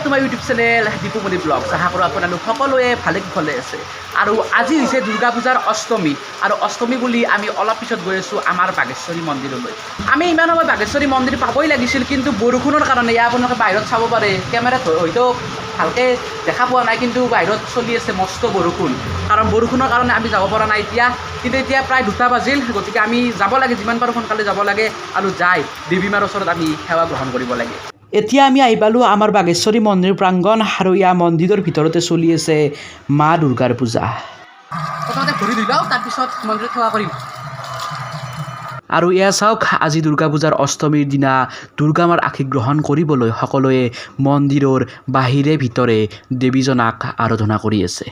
To my YouTube channel Dipumoni vlogs. আশা কৰোঁ আপোনালোক সকলোৱে ভালে কুশলে আছে। আৰু আজি হৈছে দুৰ্গা পূজাৰ অষ্টমী, আৰু অষ্টমী বুলি আমি অলপ পিছত গৈ আছোঁ আমাৰ বাঘেশ্বৰী মন্দিৰলৈ। আমি ইমান সময় বাঘেশ্বৰী মন্দিৰ পাবই লাগিছিল, কিন্তু বৰষুণৰ কাৰণে ইয়াৰ আপোনালোকে বাহিৰত চাব পাৰে, কেমেৰাত হয়তো ভালকৈ দেখা পোৱা নাই, কিন্তু বাহিৰত চলি আছে মস্ত বৰষুণ। কাৰণ বৰষুণৰ কাৰণে আমি যাব পৰা নাই এতিয়া। কিন্তু এতিয়া প্ৰায় 2টা বাজিল, গতিকে আমি যাব লাগে, যিমান পাৰোঁ সোনকালে যাব লাগে আৰু যাই দেৱী মাৰ ওচৰত আমি সেৱা গ্ৰহণ কৰিব লাগে। এতিয়া আমি আহি পালোঁ আমাৰ বাঘেশ্বৰী মন্দিৰ প্ৰাংগণ, আৰু ইয়াৰ মন্দিৰৰ ভিতৰতে চলি আছে মা দুৰ্গাৰ পূজা। প্ৰথমতে ভৰি ধুই লওঁ, তাৰপিছত মন্দিৰত সেৱা কৰিম। আৰু এয়া চাওক, আজি দুৰ্গা পূজাৰ অষ্টমীৰ দিনা দুৰ্গা মাৰ আশীষ গ্ৰহণ কৰিবলৈ সকলোৱে মন্দিৰৰ বাহিৰে ভিতৰে দেৱীজনাক আৰাধনা কৰি আছে।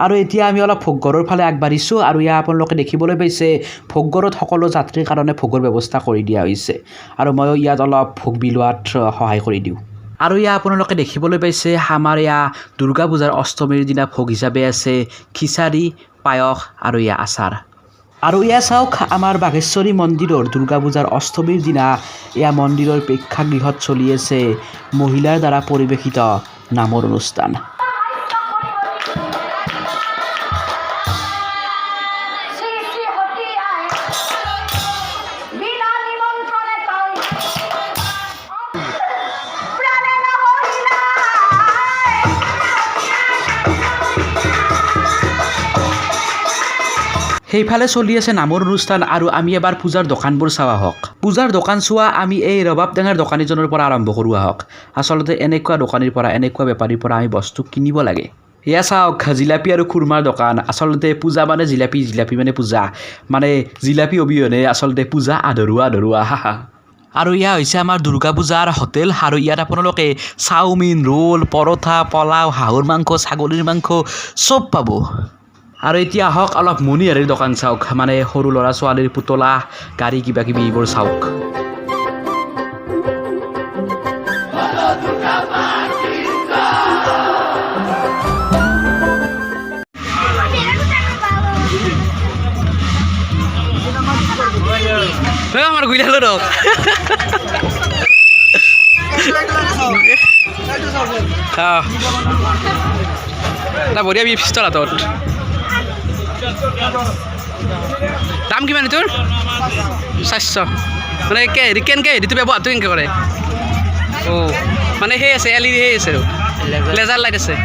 আৰু এতিয়া আমি অলপ ভোগঘৰৰ ফালে আগবাঢ়িছোঁ, আৰু ইয়াত আপোনালোকে দেখিবলৈ পাইছে ভোগঘৰত সকলো যাত্ৰীৰ কাৰণে ভোগৰ ব্যৱস্থা কৰি দিয়া হৈছে, আৰু ময়ো ইয়াত অলপ ভোগ বিলোৱাত সহায় কৰি দিওঁ। আৰু ইয়াত আপোনালোকে দেখিবলৈ পাইছে আমাৰ ইয়াৰ দুৰ্গা পূজাৰ অষ্টমীৰ দিনা ভোগ হিচাপে আছে খিচাৰি, পায়স আৰু ইয়াৰ আচাৰ। আৰু এয়া চাওক, আমাৰ বাঘেশ্বৰী মন্দিৰৰ দুৰ্গা পূজাৰ অষ্টমীৰ দিনা এয়া মন্দিৰৰ প্ৰেক্ষাগৃহত চলি আছে মহিলাৰ দ্বাৰা পৰিৱেশিত নামৰ অনুষ্ঠান। শ্ৰী শ্ৰী সতীয়াই বিনা নিমন্ত্ৰণে তাই প্ৰাণে নহৰিলাই। সেইফালে চলি আছে নামৰ অনুষ্ঠান, আৰু আমি এবাৰ পূজাৰ দোকানবোৰ চাওঁ আহক। পূজাৰ দোকান চোৱা আমি এই ৰবাব টেঙাৰ দোকানীজনৰ পৰা আৰম্ভ কৰোঁ আহক। আচলতে এনেকুৱা দোকানীৰ পৰা, এনেকুৱা বেপাৰীৰ পৰা আমি বস্তু কিনিব লাগে। এয়া চাওক, জিলাপি আৰু খুৰমাৰ দোকান। আচলতে পূজা মানে জিলাপি, জিলাপি মানে পূজা, মানে জিলাপি অবিহনে আচলতে পূজা আধৰুৱা আধৰুৱা। হা হা। আৰু এয়া হৈছে আমাৰ দুৰ্গা পূজাৰ হোটেল, আৰু ইয়াত আপোনালোকে চাওমিন, ৰোল, পৰঠা, পোলাও, হাঁহৰ মাংস, ছাগলীৰ মাংস চব পাব। আৰু এতিয়া আহক অলপ মণিহাৰীৰ দোকান চাওক, মানে সৰু ল'ৰা ছোৱালীৰ পুতলা, গাড়ী, কিবা কিবি এইবোৰ চাওক। আমাৰ গুইলালো ৰক। এটা বঢ়িয়া বিফ ষ্টল হাতত। দাম কিমান এইটোৰ? 400। মানে হেৰি কেনেকৈ হেৰিটো ব্যৱহাৰটো কেনেকৈ কৰে? অ' মানে সেই আছে, এল ই ডি সেই আছে, আৰু লেজাৰ লাইট আছে।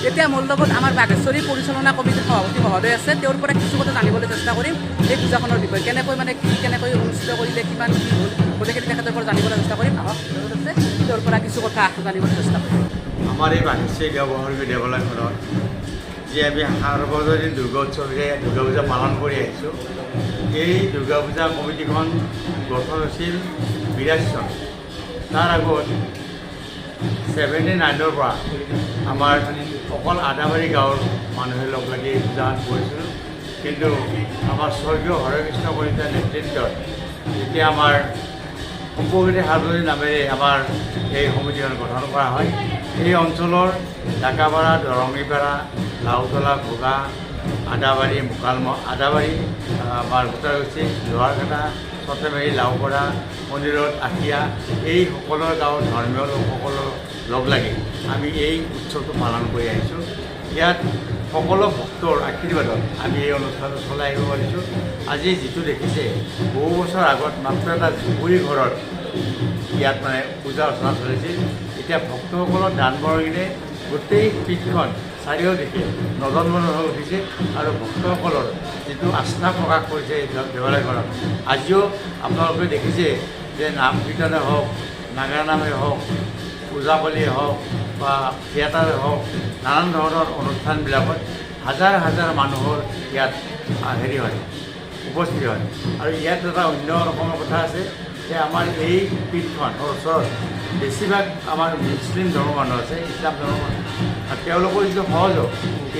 এতিয়া মোৰ লগত আমাৰ বাঘেশ্বৰী পৰিচালনা কমিটিৰ সভাপতি মহোদয় আছে। তেওঁৰ পৰা কিছু কথা জানিবলৈ চেষ্টা কৰিম এই পূজাখনৰ বিষয়ে, কেনেকৈ মানে কি কেনেকৈ অনুষ্ঠিত কৰিলে, কিমান কি হ'ল, গোটেইখিনি তেখেতৰ পৰা জানিবলৈ চেষ্টা কৰিম। আহক, আছে, তেওঁৰ পৰা কিছু কথা জানিবলৈ চেষ্টা কৰিম। আমাৰ এই বাঘেশ্বৰী দেৱহৰবী দেৱালয়খনত যি আমি সাৰ্বজনীন দুৰ্গা উৎসৱেৰে দুৰ্গা পূজা পালন কৰি আহিছোঁ, এই দুৰ্গা পূজা কমিটিখন গঠন হৈছিল 82 চনত। তাৰ আগত 79ৰ পৰা আমাৰ অকল আদাবাৰী গাঁৱৰ মানুহে লগ লাগি এই পূজা কৰিছিলোঁ। কিন্তু আমাৰ স্বৰ্গীয় হৰেকৃষ্ণ কলিতাৰ নেতৃত্বত যেতিয়া আমাৰ সম্পৰ্কিত সাৰ্বজনীন নামেৰে আমাৰ এই সমিতিখন গঠন কৰা হয়, এই অঞ্চলৰ ডাকাপাৰা, দৰঙীপাৰা, লাওতলা, ভোগা, আদাবাৰী, মুকালম, আদাবাৰী, আমাৰ ভোটাৰকুচি, লোহাৰকাটা, চতেমাৰী, লাওপৰা, মন্দিৰত আখিয়া, এই সকলৰ গাঁৱৰ ধৰ্মীয় লোকসকলৰ লগ লাগি আমি এই উৎসৱটো পালন কৰি আহিছোঁ। ইয়াত সকলো ভক্তৰ আশীৰ্বাদত আমি এই অনুষ্ঠানটো চলাই আহিব পাৰিছোঁ। আজি যিটো দেখিছে, বহু বছৰ আগত মাত্ৰ এটা জুপুৰি ঘৰত ইয়াত মানে পূজা অৰ্চনা চলিছিল। এতিয়া ভক্তসকলৰ দান বৰঙণিৰে গোটেই পীঠখন চাৰিওদিশে নদন বদন হৈ উঠিছে, আৰু ভক্তসকলৰ যিটো আস্থা প্ৰকাশ কৰিছে এই দেৱালয়খনত, আজিও আপোনালোকে দেখিছে যে নাম কীৰ্তনে হওক, নাগাৰা নামেই হওক, ওজাপালিয়ে হওক বা থিয়েটাৰে হওক, নানান ধৰণৰ অনুষ্ঠানবিলাকত হাজাৰ হাজাৰ মানুহৰ ইয়াত হেৰি হয়, উপস্থিত হয়। আৰু ইয়াত এটা অন্য ৰকমৰ কথা আছে যে আমাৰ এই পীঠখনৰ ওচৰত বেছিভাগ আমাৰ মুছলিম ধৰ্মৰ মানুহ আছে, ইছলাম ধৰ্মৰ মানুহ, আৰু তেওঁলোকৰ যিটো সহযোগ,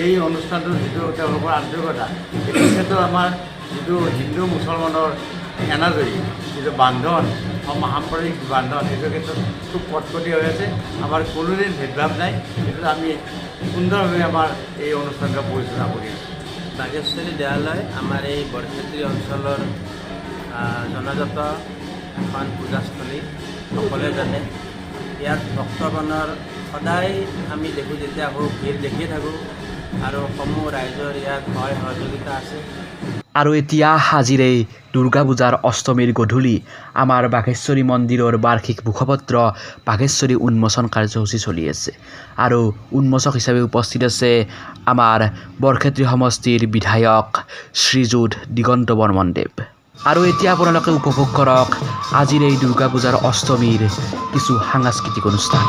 এই অনুষ্ঠানটোৰ যিটো তেওঁলোকৰ আন্তৰিকতা, এইটো ক্ষেত্ৰত আমাৰ যিটো হিন্দু মুছলমানৰ এনাজৰী, যিটো বান্ধোন, সাম্প্ৰদায়িক বান্ধন এইটো ক্ষেত্ৰত খুব কটকটীয়া হৈ আছে। আমাৰ কোনোদিন ভেদভাৱ নাই। এইটোত আমি সুন্দৰভাৱে আমাৰ এই অনুষ্ঠানটো পৰিচালনা কৰি আছোঁ। বাগেশ্বৰী দেৱালয় আমাৰ এই বৰক্ষেত্ৰী অঞ্চলৰ জনাজাত এখন পূজাস্থলী, সকলোৱে জানে। ইয়াত ভক্তগণৰ সদায় আমি দেখোঁ, যেতিয়া আহোঁ ভিৰ দেখিয়ে থাকোঁ আৰু সমূহ ৰাইজৰ ইয়াত সহায় সহযোগিতা আছে। আৰু এতিয়া আজিৰ এই দুৰ্গা পূজাৰ অষ্টমীৰ গধূলি আমাৰ বাঘেশ্বৰী মন্দিৰৰ বাৰ্ষিক মুখপত্ৰ বাঘেশ্বৰী উন্মোচন কাৰ্যসূচী চলি আছে আৰু উন্মোচক হিচাপে উপস্থিত আছে আমাৰ বৰক্ষেত্ৰী সমষ্টিৰ বিধায়ক শ্ৰীযুত দিগন্ত বৰ্মনদেৱ। আৰু এতিয়া আপোনালোকে উপভোগ কৰক আজিৰ এই দুৰ্গা পূজাৰ অষ্টমীৰ কিছু সাংস্কৃতিক অনুষ্ঠান।